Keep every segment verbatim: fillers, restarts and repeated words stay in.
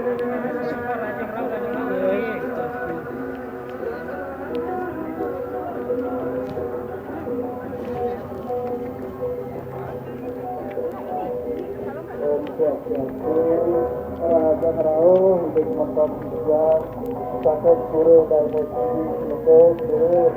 Raja Ngerau, untuk menonton juga, sakit guru dan musik, itu guru.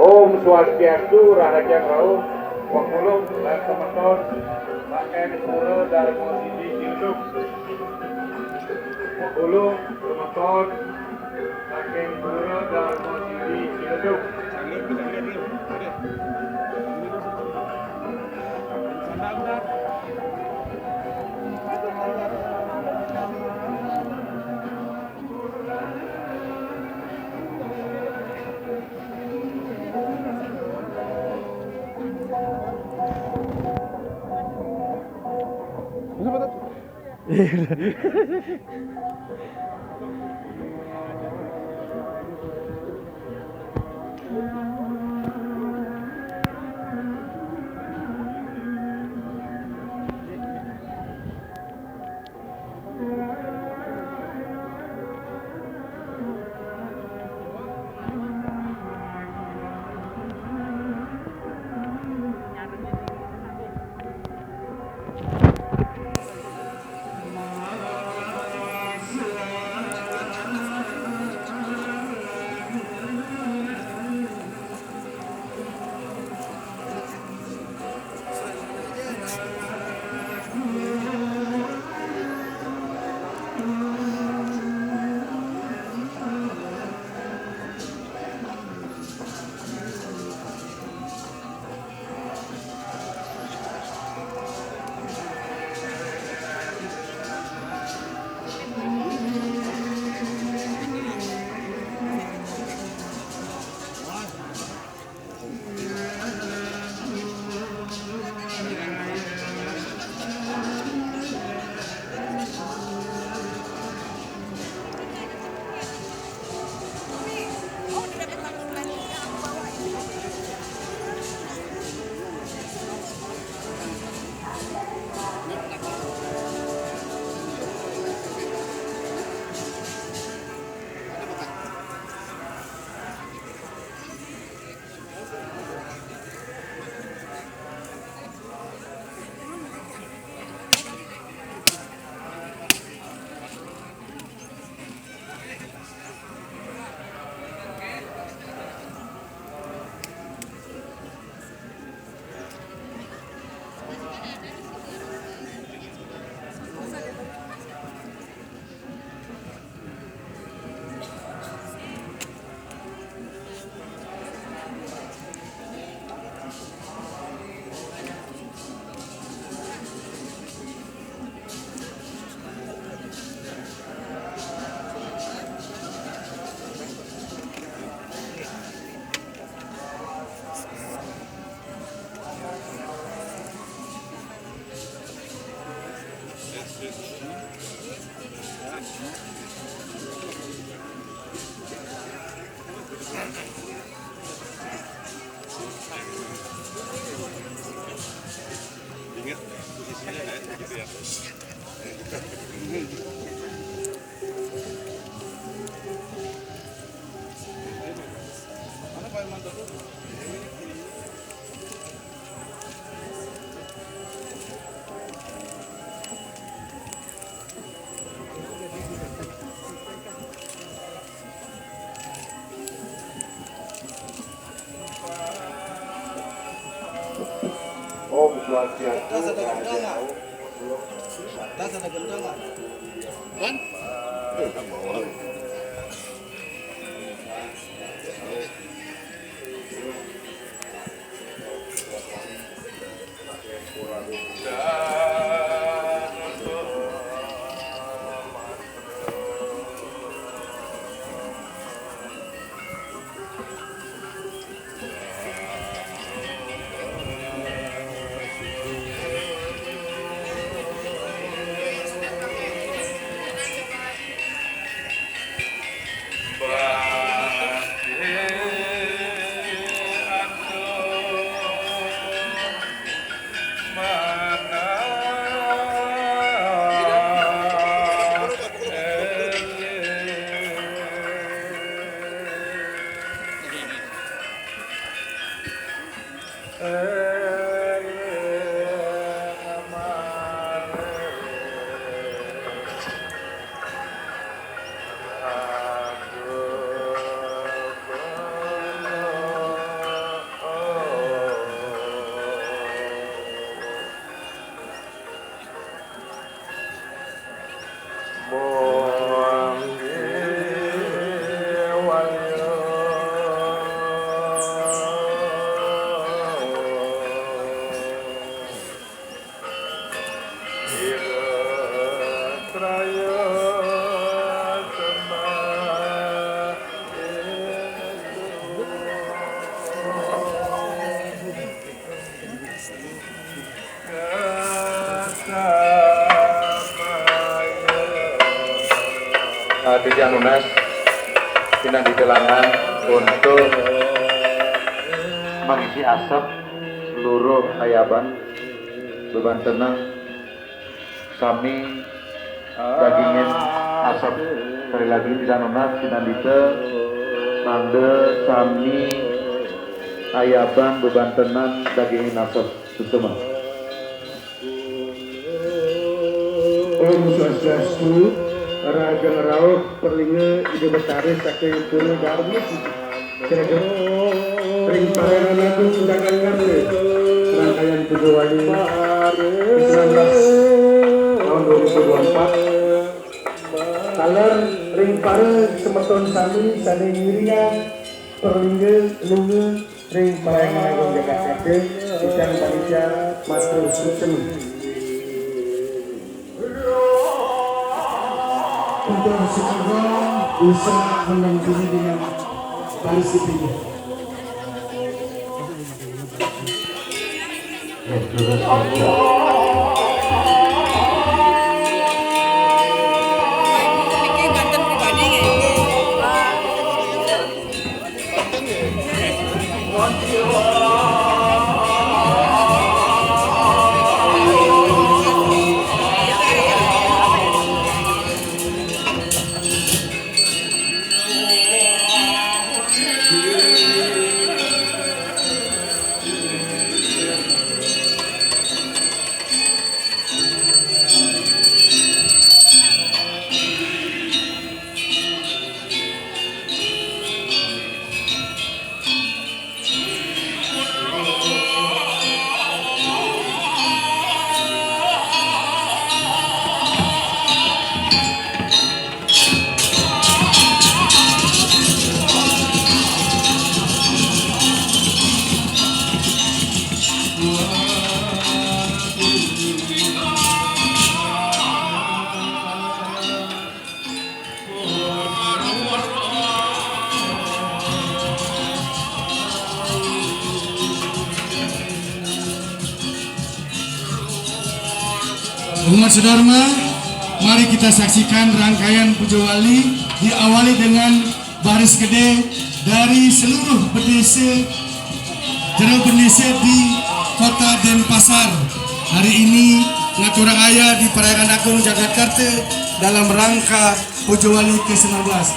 Om Swastiastu, Rahajeng Rauh, Pengulung lan semeton, Pakai Pura Darma Sidi Ciledug. Pengulung semeton, saking Pura Darma Sidi Ciledug. Ingat posisinya, ya, gitu, ya. Om Swastiastu, Raja. Tas ada gendang, Pak. Kan? Eh, titiang nunas pinandidilangan untuk mengisi asap seluruh ayaban bebantenan sami dagingin asap. Sekali lagi, titiang nunas pinandita nanda sami ayaban bebantenan dagingin asap. Sutema. Om Swastiastu, rahajeng rauh perlinga Ida Betara saking Pura Darma Siti. Sregep ring Parahyangan Agung Jagatkata, rangkayan puja wali sembilan belas tahun dua ribu dua puluh empat. Taler ring para semeton sami sane ngiringang perlingga lunga ring Parahyangan Agung Jagatkata, titiang panitia matur suksma. Untuk sekarang bisa mendampingi dengan baris ketiga. Umat sedharma, mari kita saksikan rangkaian puja wali diawali dengan baris gede dari seluruh bendesa, jero bendesa di Kota Denpasar. Hari ini ngaturang ayah di Parahyangan Agung Jagatkata dalam rangka puja wali ke sembilan belas.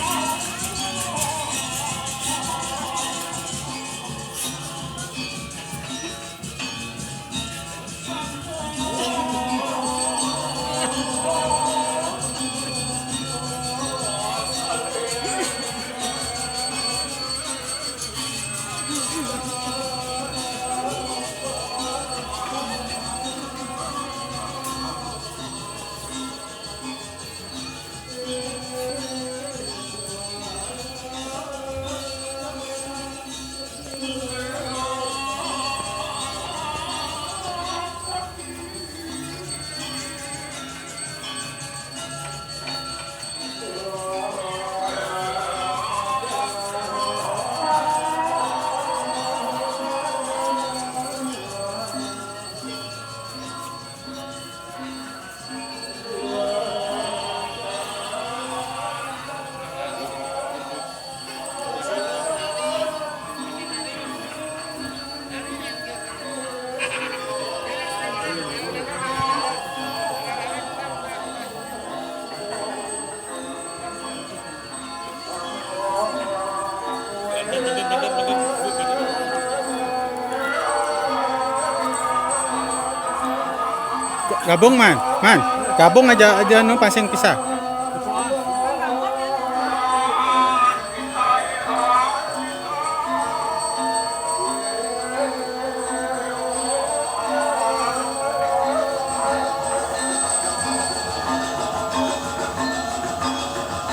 Gabung, Man. Man, gabung aja, aja nu pasang pisah.